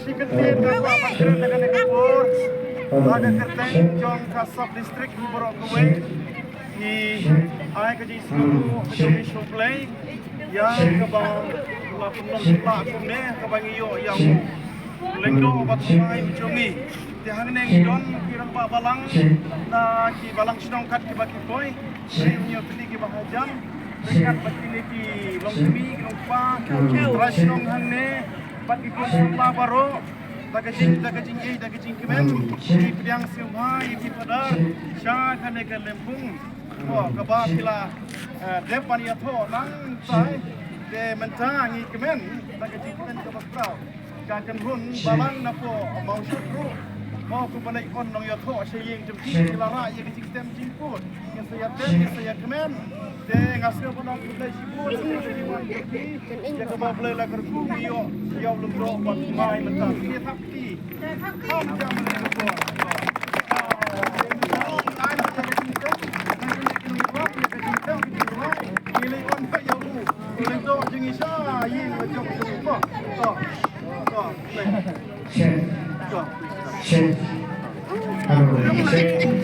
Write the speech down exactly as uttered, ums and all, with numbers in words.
Shi kyntien nga kwah ban kren ha kane ka por, ha ka kyrteng jong ka sub district hi baroh kawei, ngi ai ka jingsngewnguh ka jong ngi shuh Blei ïa kaba la pynlong pynpah kumne kaba ngi ïoh ïa u lyngdoh bad u thymmai u jong ngi. Te hangne ngi don ki rangbah balang na ki balang shnong kat kiba ki poi, ngi ïoh pynlong kiba hajan ryngkat bad kine ki longkmie ki longkpa, trai shnong hangne bad ki khun samla baroh. Da ka jing, da ka jingïeit, da ka jingkmen, ngi pdiang sngewbha ïa phi Phadar sha kane ka lympung. Mo, kaba phi la, eh, dep ban ïathoh nangtai, te mynta ngi kmen da ka jingkmen kaba khraw. Ka kynhun balang na pdeng Mawshut ruh, mo, kumba leit on nongïathoh sha ïing jong ki, ki la rah ïa ka jingstem jingpud. Ngin sa ïatem, ngin sa ïakmen. Te nga sngewbha ban ong khublei shibun ïa ka jingwan jong phi, ïa kaba U Blei la kyrkhu ngi ïoh ïa u lyngdoh bad u thymmai mynta. Ngi thap kti. Kham jam lei lyngdoh. Ngi lei on peit ïa u lyngdoh jong ngi sha ïing la jong jong u. To. To. Lei. Shit. Shit. Hello, shit.